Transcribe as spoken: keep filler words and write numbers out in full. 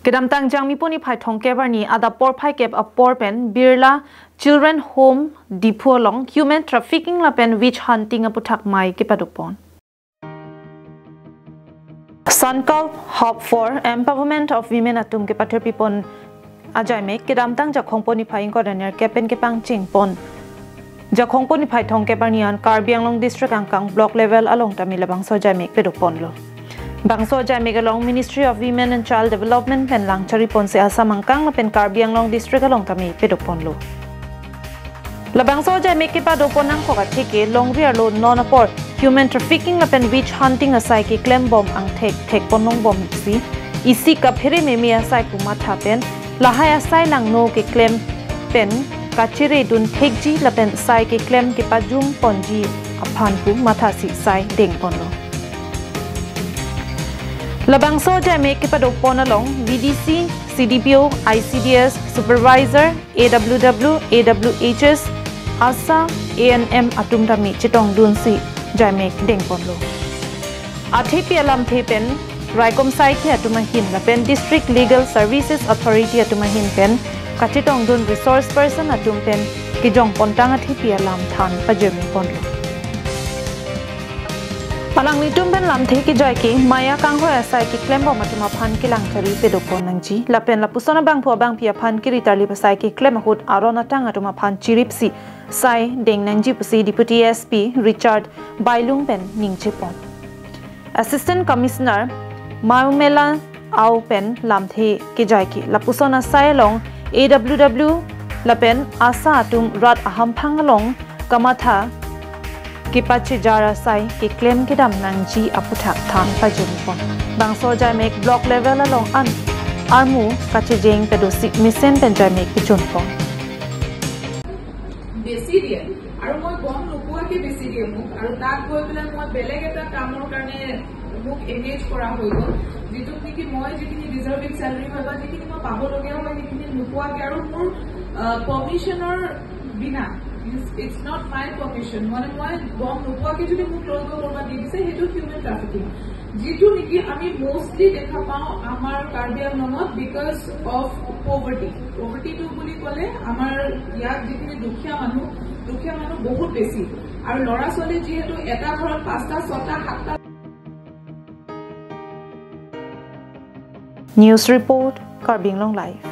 Kedamtang Jangmi pon niphai thomkep arni adap porphai kep apor pen Birla Children Home Diphu along human trafficking lapen witch hunting aputhak mei kepadopon. Sankalp Hub for Empowerment of Women atum kepathirpipon ajaimek kedamtang Jakhong pon niphai ingkoi ra nerkep pen kepangchengpon. Jakhong pon niphai thomkep arni an Karbi Anglong District angkang block level along tame labangso ajaimek padoponlo. Bangso ajaimek along Ministry of Women and Child Development pen langchariponsi Assam angkang lapen Karbi Anglong District along tame padoponlo. Labangso ajaimek kepadopon nangkok atheke longri arlo non apor human trafficking lapen witch hunting asai keklembom angthek thekponlongbomsi isi kaphere meme asai pu matha pen lahai asai langno keklem pen kachiredun thekji lapen sai keklem kepajumponji aphan pu mathasi sai dengponlo. Labangso ajaimek kepadopon along V D C, C D P O, I C D S, Supervisor, A W W, A W H S, ASHA, A N M atum tame chetongdunsi ajaimek dengponlo. Athepi alamthe pen raikom saikhi atum ahin lapen District Legal Services Authority atum ahin pen kachetongdun resource person atum pen kejongpontang athepi alam than pajirmiponlo. Alanglitum pen lamthe kejai ke maya kanghoi asai keklembom atum aphan kelangchari padopon nangji lapen lapuson abangphu abangpi aphan kiri tarlip asai keklem ahut aron atang atum aphan chiripsi sai deng nangji pusi Deputy S P Richard Bailung pen ningchepon. Assistant Commissioner Maumela Ao pen lamthe kejai ke lapuson asai along A W W lapen ASHA atum rat ahamphang along kamatha kepachejar asai keklem kedam nangji aputhak than pajirpon. Bangso ajaimek block level along an armu kachejeng pedosi mesen pen ajaimek pejunpon. বেচি দিয়ে আৰু মই গম নোপোৱাকে বেচি দিয়ে মোক আৰু তাত গৈ পেলাই মই বেলেগ এটা কামৰ কাৰণে মোক এংগেজ কৰা হৈ গ'ল, যিটোত নেকি মই যিখিনি ডিজাৰ্ভিং চেলাৰী হয় বা যিখিনি মই পাবলগীয়া হয় সেইখিনি নোপোৱাকে আৰু মোৰ পাৰ্মিশ্যনৰ বিনা, it's not my permission, মানে মই গম নোপোৱাকে যদি মোক লৈ গৈ ক'ৰবাত দি দিছে সেইটো হিউমেন ট্ৰাফিকিং। যিটো নেকি আমি মষ্টলি দেখা পাওঁ আমাৰ কাৰ্বি আংলঙত বিকজ অফ পভাৰ্টি। পভাৰ্টিটো বুলি ক'লে আমাৰ ইয়াত যিখিনি দুখীয়া মানুহ, দুখীয়া মানুহ বহুত বেছি আৰু ল'ৰা ছোৱালী যিহেতু এটা ঘৰত পাঁচটা ছটা সাতটা News report, Karbi Anglong Live.